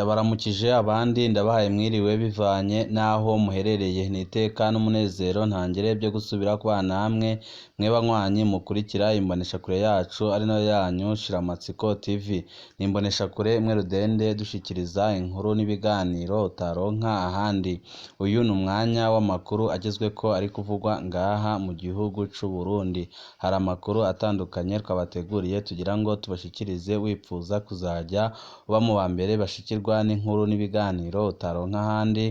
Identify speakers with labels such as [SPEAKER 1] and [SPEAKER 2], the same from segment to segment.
[SPEAKER 1] Ndabaramukije abandi ndabahaye mwiriwe bivanye n'aho muherereye. Ni iteka n'umunezero ntangere byo gusubira kubana namwe mwe banywanyi mukurikira imboneshakure yacu ari nayo yanyu Shiramatsiko TV. Ni imboneshakure imwe rudende dushikiriza inkuru n'ibiganiro utaronka ahandi. Uyu ni umwanya w'amakuru agezweko ari kuvugwa ngaha mu gihugu c'u Burundi. Hari amakuru atandukanye twabateguriye tugira ngo tubashikirize wipfuza kuzaja uba mu bambere bashikirwa n'inkuru n'ibiganiro utaronka ahandi.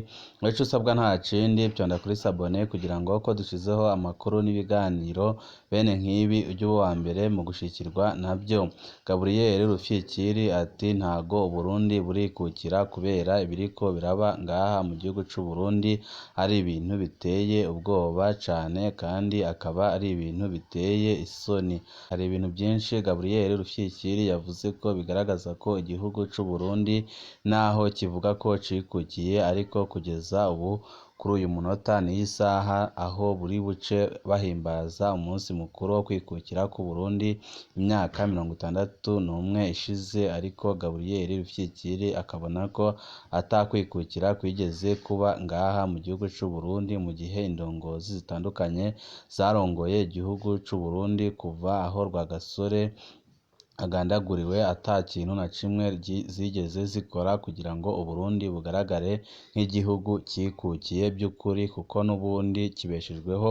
[SPEAKER 1] Ico usabwa nta kindi fyonda kuri sabone kugira ngo ko dushizeho amakuru n'ibiganiro bene nk'ibi uje uba uwambere mu gushikirwa navyo. Gaburiyeri Rufyikiri ati ntago Uburundi burikukira kubera ibiriko biraba ngaha mu gihugu c'u Burundi ari ibintu biteye ubwoba cane kandi akaba ari ibintu biteye isoni. Hari ibintu vyinshi Gaburiyeri Rufyikiri yavuze ko bigaragaza ko igihugu c'u Burundi naho kivuga ko cikukiye ariko kugeza ubu kuri uyu munota n'iyi saha aho buri buce bahimbaza umunsi mukuru wo kwikukira kw'Uburundi imyaka 61 ishize, ariko Gaburiyeri Rufyikiri akabona ko atakwikukira kwigeze kuba ngaha mu gihugu c'u Burundi mu gihe indongozi zitandukanye zarongoye igihugu c'u Burundi kuva aho Rwagasore agandaguriwe ata kintu na kimwe zigeze zikora kugira ngo Uburundi bugaragare nk'igihugu cikukiye vy'ukuri, kuko n'ubundi kibeshejweho,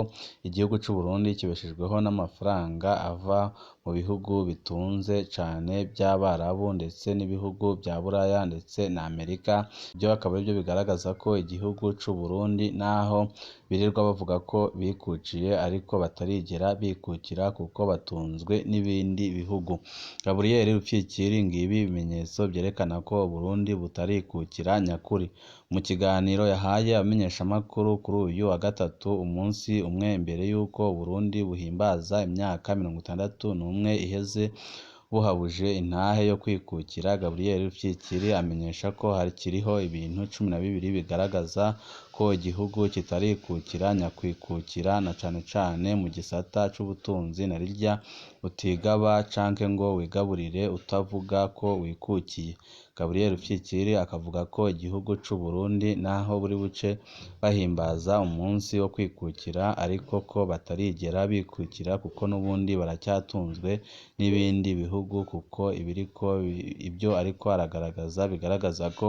[SPEAKER 1] igihugu c'u Burundi kibeshejweho n'amafaranga ava mu bihugu bitunze cane vy'Abarabu ndetse n'ibihugu vya Buraya ndetse na Amerika. Ivyo akaba arivyo bigaragaza ko igihugu c'u Burundi naho birirwa bavuga ko bikuciye ariko batarigera bikukira kuko batunzwe n'ibindi bihugu. Gaburiyeri Rufyikiri ngibi ibimenyetso vyerekana ko Uburundi butarikukira nyakuri. Mu kiganiro yahaye abamenyeshamakuru kuri uyu wa gatatu, umunsi umwe imbere y'uko Uburundi buhimbaza imyaka 61 iheze buhabuje intahe yo kwikukira, Gaburiyeri Rufyikiri amenyesha ko hakiriho ibintu 12 bigaragaza ko igihugu kitarikukira nyakwikukira na cane cane mu gisata c'ubutunzi na rirya utigaba canke ngo wigaburire utavuga ko wikukiye. Gaburiyeri Rufyikiri akavuga ko igihugu c'u Burundi naho buri buce bahimbaza umunsi wo kwikukira ariko ko batarigera bikukira kuko n'ubundi baracyatunzwe n'ibindi bihugu, kuko ibiriko ivyo ariko aragaragaza bigaragaza ko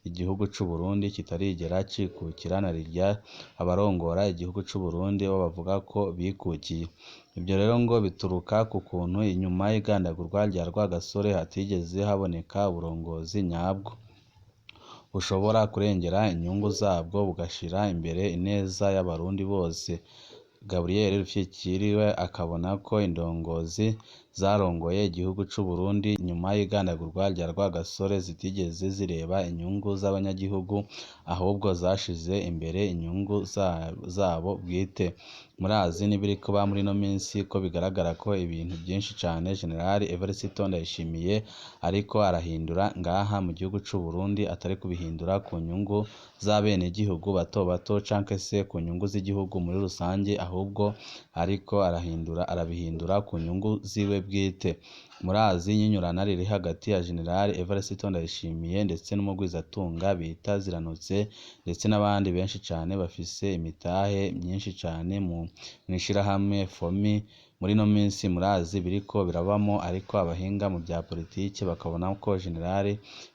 [SPEAKER 1] igihugu c'u Burundi kitarigera cikukira na rirya abarongora igihugu c'u Burundi bo bavuga ko bikukiye. Ivyo rero ngo bituruka ku kuntu inyuma y'igandagurwa rya Rwagasore hatigeze haboneka uburongozi nyabwo bushobora kurengera inyungu zabwo bugashira imbere ineza y'abarundi bose. Gaburiyeri Rufyikiri we akabona ko indongozi zarongoye igihugu c'u Burundi nyuma y'igandagurwa rya Rwagasore zitigeze zireba inyungu z'abanyagihugu ahubwo zashize imbere inyungu zabo bwite. Murazi n'ibiri kuba muri ino minsi ko bigaragara ko ibintu vyinshi cane General Evariste Ndayishimiye ariko arahindura ngaha mu gihugu c'u Burundi atari kubihindura ku nyungu z'abenegihugu bato bato canke se ku nyungu z'igihugu muri rusange, ahubwo ariko arahindura arabihindura ku nyungu ziwe bwite. Murazi inyinyurana riri hagati ya General Evariste Ndayishimiye ndetse n'umugwizatunga bita Ziranotse ndetse n'abandi benshi cane bafise imitahe myinshi cane mw'ishirahamwe FOMI. Muri ino minsi murazi biriko birabamo, ariko abahinga mu vya politike bakabona ko General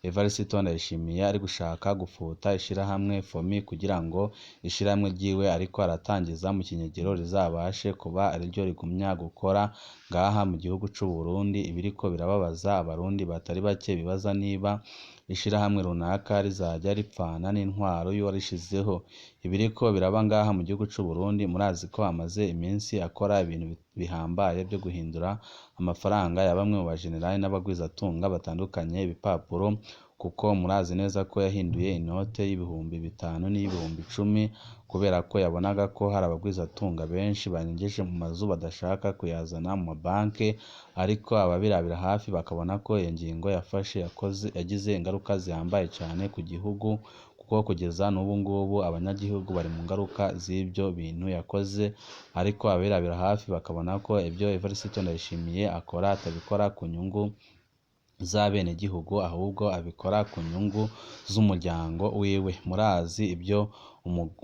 [SPEAKER 1] Evariste Ndayishimiye ari gushaka gufuta ishirahamwe FOMI kugira ngo ishirahamwe ryiwe ariko aratangiza mu kinyegero rizabashe kuba ariryo rigumya gukora ngaha mu gihugu c'u Burundi. Ibiriko birababaza abarundi batari bake bibaza niba ishirahamwe runaka rizajya ripfana n'intwaro y'uwarishizeho. Ibiriko biraba ngaha mu gihugu c'u Burundi murazi ko amaze iminsi akora ibintu bihambaye vyo guhindura amafaranga ya bamwe mu bajenerali n'abagwizatunga batandukanye ibipapuro, kuko murazi neza ko yahinduye inote y'5,000 n'iy'ibihumbi 10 kubera ko yabonaga ko hari abagwizatunga benshi banyegeje mu mazu badashaka kuyazana mu mabanke, ariko ababirabira hafi bakabona ko iyo ngingo yafashe yagize ingaruka zihambaye cane ku gihugu, kuko kugeza n'ubu ngubu abanyagihugu bari mu ngaruka z'ivyo bintu yakoze, ariko ababirabira hafi bakabona ko ivyo Evariste Ndayishimiye akora atabikora ku nyungu z'abenegihugu, ahubwo abikora ku nyungu z'umuryango wiwe. Murazi ibyo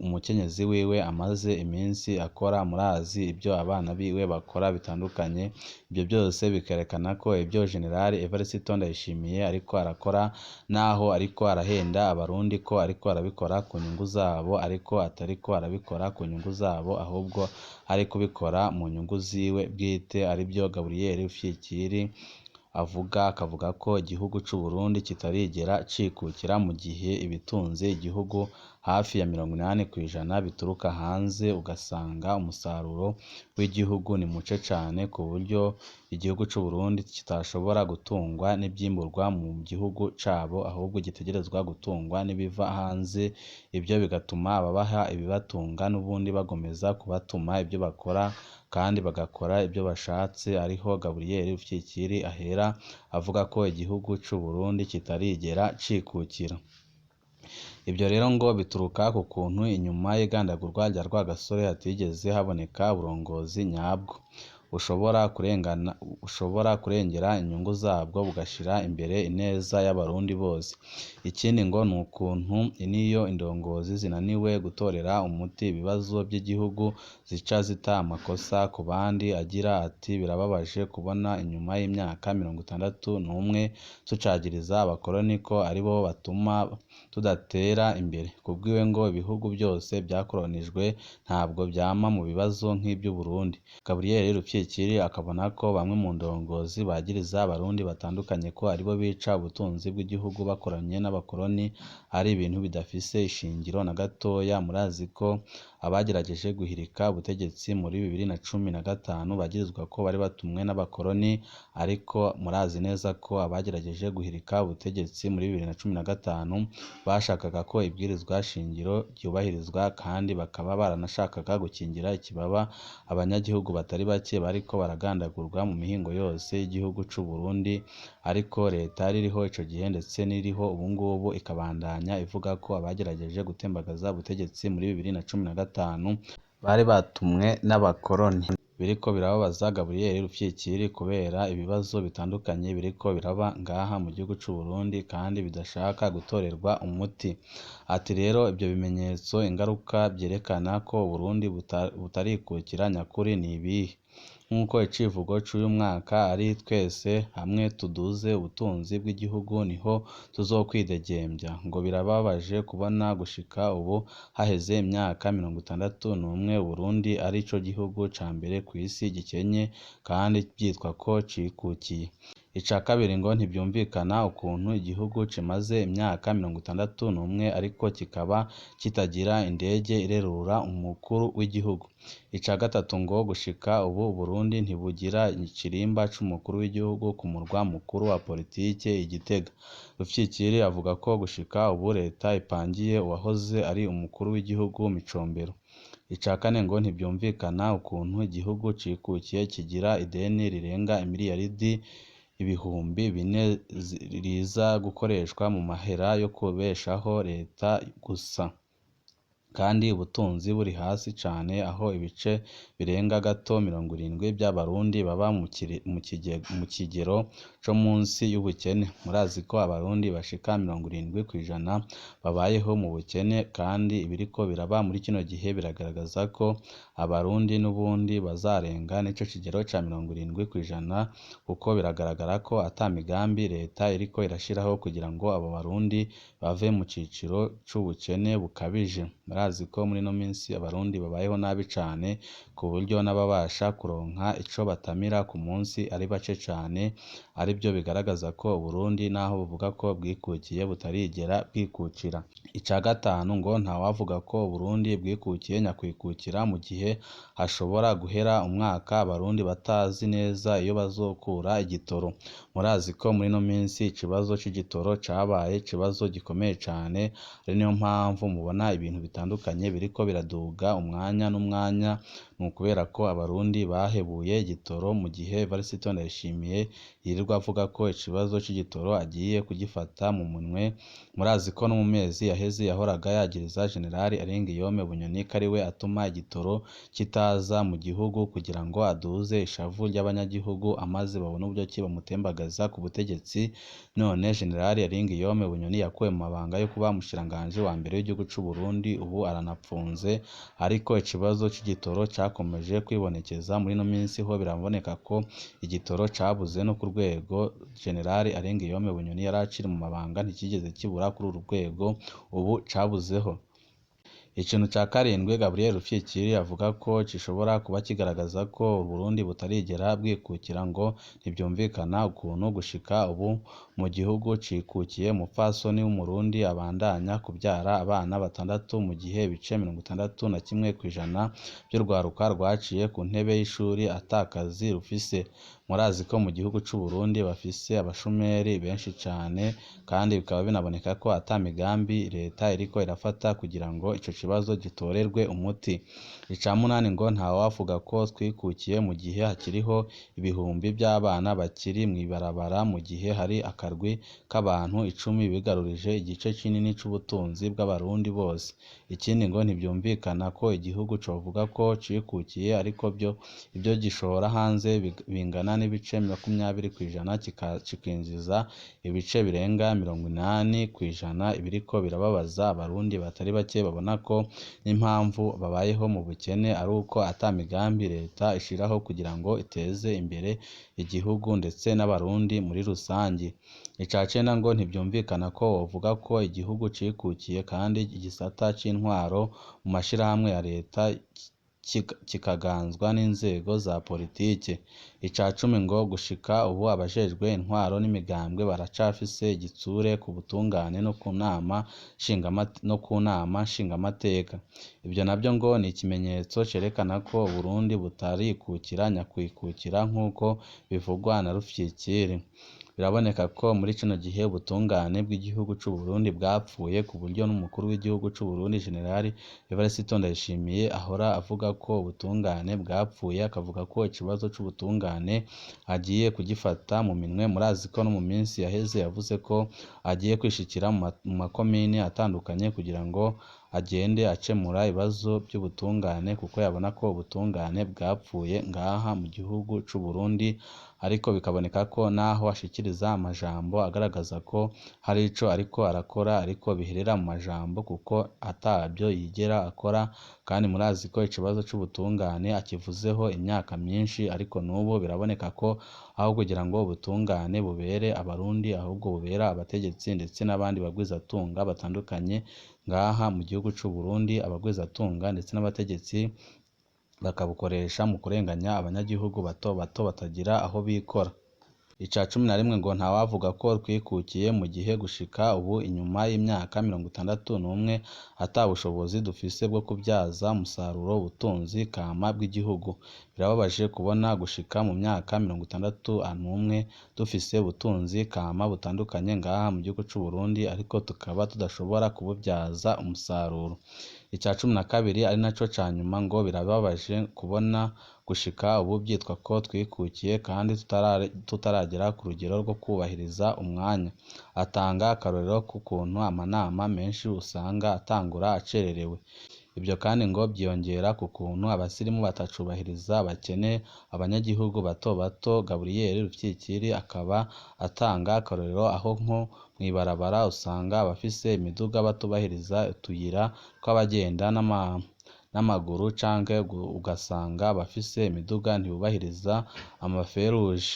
[SPEAKER 1] umukenyezi wiwe amaze iminsi akora, murazi ibyo abana biwe bakora bitandukanye. Ibyo byose bikerekana ko ibyo General Evariste Ndayishimiye ariko arakora, naho ariko arahenda abarundi ko ariko arabikora ku nyungu zabo, ariko atariko arabikora ku nyungu zabo, ahubwo ari kubikora mu nyungu ziwe bwite, aribyo Gabriel Rufyikiri avuga, akavuga ko igihugu c'u Burundi kitarigera cikukira mu gihe ibitunze igihugu hafi ya 80% bituruka hanze, ugasanga umusaruro w'igihugu ni muke cane, ku buryo igihugu c'u Burundi kitashobora gutungwa n'ivyimburwa mu gihugu cabo, ahubwo gitegerezwa gutungwa n'ibiva hanze. Ibyo bigatuma ababaha ibibatunga n'ubundi bagomeza kubatuma ibyo bakora kandi bagakora ibyo bashatse. Ariho Gabriel Rufyikiri ahera avuga ko igihugu c'u Burundi kitarigera cikukira. Ibyo rero ngo bituruka ku kuntu inyuma y'igandagurwa rya Rwagasore hatigeze haboneka uburongozi nyabwo ushobora kurengera inyungu zabwo, bugashira imbere ineza y'abarundi bose. Ikindi ngo ni ukuntu n'iyo indongozi zinaniwe gutorera umuti ibibazo by'igihugu zica zita amakosa ku bandi. Agira ati birababaje kubona inyuma y'imyaka 61 tucagiriza abakoroni ko aribo batuma tudatera imbere. Kubwiwe ngo ibihugu byose byakoronijwe ntabwo byama mu bibazo nk'iby'u Burundi. Gabriel Rufyikiri akabona ko bamwe mu ndongozi bagiriza abarundi batandukanye ko aribo bica ubutunzi bw'igihugu bakoranye n'abakoroni ari ibintu bidafise ishingiro na gatoya. Murazi ko abagerageje guhirika ubutegetsi muri 2015 bagirizwa ko bari batumwe n'abakoroni, ariko murazi neza ko abagerageje guhirika ubutegetsi muri 2015 bashakaga ko ibwirizwa shingiro ryubahirizwa, kandi bakaba baranashakaga gukingira ikibaba abanyagihugu batari bake bariko baragandagurwa mu mihingo yose y'igihugu c'u Burundi. Ariko leta ririho ico gihe ndetse n'iriho ubungubu ikabandanya ivuga ko abagerageje gutembagaza ubutegetsi muri 2015 bari batumwe n'abakoroni. Biriko birababaza Gabriel Rufyikiri kubera ibibazo bitandukanye biriko biraba ngaha mu gihugu c'u Burundi kandi bidashaka gutorerwa umuti. Ati rero ibyo bimenyetso ingaruka vyerekana ko Uburundi butarikukira nyakuri ni ibihe? Nk'uko icivugo c'uyu mwaka ari twese hamwe tuduze ubutunzi bw'igihugu niho tuzokwidegembya. Ngo birababaje kubona gushika ubu haheze imyaka 61 Uburundi arico gihugu ca mbere kw'isi gikenye kandi vyitwa ko cikukiye. Ica kabiri ngo ntivyumvikana ukuntu igihugu kimaze imyaka 61 ariko kikaba kitagira indege irerura umukuru w'igihugu. Ica gatatu ngo gushika ubu Uburundi ntibugira ikirimba c'umukuru w'igihugu ku murwa mukuru wa politike i Gitega. Rufyikiri avuga ko gushika ubu leta ipangiye uwahoze ari umukuru w'igihugu Micombero. Ica kane ngo ntivyumvikana ukuntu igihugu cikukiye kigira ideni rirenga imiliyaridi 4000 riza gukoreshwa mu mahera yo kubeshaho leta gusa, kandi ubutunzi buri hasi cane, aho ibice birenga gato 70 vy'abarundi baba mu kigero co munsi y'ubukene. Murazi ko abarundi bashika 70% babayeho mu bukene, kandi ibiriko biraba muri kino gihe biragaragaza ko abarundi n'ubundi bazarenga n'ico kigero ca 70%, kuko biragaragara ko ata migambi leta iriko irashiraho kugira ngo abo barundi bave mu ciciro c'ubukene bukabije. Murazi ko muri ino minsi abarundi babayeho nabi cane, ku buryo n'ababasha kuronka ico batamira ku munsi ari bake cane, arivyo bigaragaza ko Uburundi naho buvuga ko bwikukiye butarigera bwikukira. Ica gatanu ngo ntawavuga ko Uburundi bwikukiye nyakwikukira mu gihe hashobora guhera umwaka abarundi batazi neza iyo bazokura igitoro. Murazi ko muri ino minsi ikibazo c'igitoro cabaye ikibazo gikomeye cane, ari niyo mpamvu mubona ibintu bitandukanye biriko biraduga umwanya n'umwanya. Ni ukubera ko abarundi bahebuye igitoro, mu gihe Evariste Ndayishimiye yirirwa avuga ko ikibazo c'igitoro agiye kugifata mu munwe. Murazi ko no mu mezi yaheze yahoraga yagiriza General Alengiyome Bunyoni ko ariwe atuma igitoro kitaza mu gihugu kugira ngo aduze ishavu ry'abanyagihugu amaze babone uburyo ki bamutembagaza ku butegetsi. None General Alengiyome Bunyoni yakuwe mu mabanga yo kuba umushikiranganji wa mbere w'igihugu c'u Burundi, ubu aranapfunze, ariko ikibazo c'igitoro cakomeje kwibonekeza muri ino minsi. Ho biraboneka ko igitoro cabuze no ku rwego General Alengiyome Bunyoni yari akiri mu mabanga, ntikigeze kibura kuri uru rwego ubu cabuzeho. Ikintu ca karindwi Gabriel Rufyikiri avuga ko gishobora kuba kigaragaza ko Uburundi butarigera bwikukira, ngo ntivyumvikana ukuntu gushika ubu mu gihugu cikukiye umupfasoni w'umurundi abandanya kuvyara abana batandatu, mu gihe ibice 61% vy'urwaruka rwaciye ku ntebe y'ishuri ata kazi rufise. Murazi ko mu gihugu c'Uburundi bafise abashomeri benshi cane, kandi bikaba binaboneka ko ata migambi leta iriko irafata kugira ngo ico kibazo gitorerwe umuti. Ica munani ngo ntawovuga ko twikukiye mu gihe hakiriho ibihumbi vy'abana bakiri mw'ibarabara, mu gihe hari akarwi k'abantu 10 bigarurije igice kinini c'ubutunzi bw'abarundi bose. Ikindi ngo ntivyumvikana ko igihugu covuga ko cikukiye ariko ivyo gishora hanze bingana n'ibice 20%, kikinjiza ibice birenga 80%. Ibiriko birababaza abarundi batari bake babona ko n'impamvu babayeho mu bukene ari uko ata migambi leta ishiraho kugira ngo iteze imbere igihugu ndetse n'abarundi muri rusangi. Ica cenda ngo ntivyumvikana ko wovuga ko igihugu cikukiye kandi igisata c'intwaro mu mashirahamwe ya leta kikaganzwa n'inzego za politike. Ica cumi ngo gushika ubu abajejwe intwaro n'imigambwe baracafise igitsure ku butungane no ku nama nshingamateka. Ivyo navyo ngo ni ikimenyetso cerekana ko Uburundi butarikukira nyakwikukira nk'uko bivugwa na Rufyikiri. Biraboneka ko muri kino gihe ubutungane bw'igihugu c'Uburundi bwapfuye, ku buryo n'umukuru w'igihugu c'Uburundi General Evariste Ndayishimiye ahora avuga ko ubutungane bwapfuye, akavuga ko ikibazo c'ubutungane agiye kugifata mu minwe. Murazi ko no mu minsi yaheze yavuze ko agiye kwishikira mu makomine atandukanye kugira ngo agende akemura ibibazo by'ubutungane, kuko yabona ko ubutungane bwapfuye ngaha mu gihugu c'Uburundi. Ariko bikaboneka ko naho ashikiriza amajambo agaragaza ko hari ico ariko arakora, ariko biherera mu majambo kuko atavyo yigera akora. Kandi murazi ko ikibazo c'ubutungane akivuzeho imyaka myinshi, ariko n'ubu biraboneka ko aho kugira ngo ubutungane bubere abarundi, ahubwo bubera abategetsi ndetse n'abandi bagwizatunga batandukanye ngaha mu gihugu c'Uburundi. Abagwizatunga ndetse n'abategetsi bakabukoresha mu kurenganya abanyagihugu bato bato batagira aho bikora. Ica 11 ngo ntawavuga ko twikukiye mu gihe gushika ubu inyuma y'imyaka 61 ata bushobozi dufise bwo kubyaza umusaruro ubutunzi kama bw'igihugu. Birababaje kubona gushika mu myaka 61 dufise ubutunzi kama butandukanye ngaha mu gihugu c'Uburundi, ariko tukaba tudashobora kububyaza umusaruro. Ica 12 ari naco ca nyuma ngo birababaje kubona gushika ubu vyitwa ko twikukiye kandi tutaragera ku rugero rwo kubahiriza umwanya. Atanga akarorero k'ukuntu amanama menshi usanga atangura acererewe. Ibyo kandi ngo byiyongera ku kuntu abasirimu batacubahiriza abakene, abanyagihugu bato bato. Gabriel Rufyikiri akaba atanga akarorero aho nko mw'ibarabara usanga abafise imiduga batubahiriza utuyira tw'abagenda n'amaguru, canke ugasanga abafise imiduga ntibubahiriza amaferuje.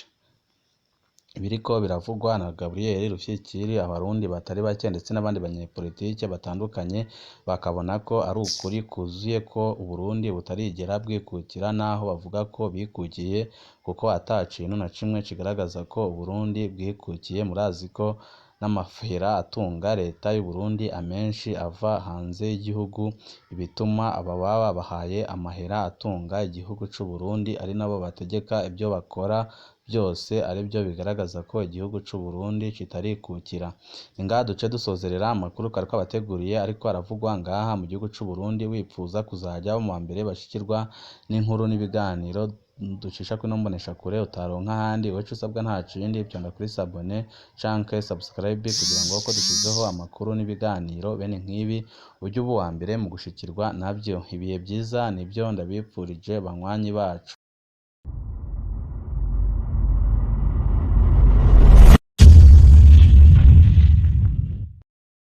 [SPEAKER 1] Biriko biravugwa na Gabriel Rufyikiri, abarundi batari bake ndetse n'abandi banyepolitike batandukanye bakabona ko ari ukuri kuzuye ko Uburundi butarigera bwikukira, naho bavuga ko bikukiye, kuko ata kintu na kimwe kigaragaza ko Uburundi bwikukiye. Murazi ko n'amahera atunga leta y'Uburundi amenshi ava hanze y'igihugu, ibituma aba baba bahaye amahera atunga igihugu c'Uburundi ari nabo bategeka ibyo bakora byose aribyo bigaragaza ko igihugu c'u Burundi kitarikukira. Ni ngaha duce dusozerera amakuru twari twabateguriye ariko aravugwa ngaha mu gihugu c'u Burundi. Wipfuza kuzaja mu wa mbere bashikirwa n'inkuru n'ibiganiro ducisha kuri ino mboneshakure utaronka ahandi, ico usabwa nta kindi, fyonda kuri s'abonner canke subscribe kugira ngo uko dushizeho amakuru n'ibiganiro bene nk'ibi ujye uba uwa mbere mu gushikirwa navyo. Ibihe vyiza nivyo ndabipfurije banywanyi bacu.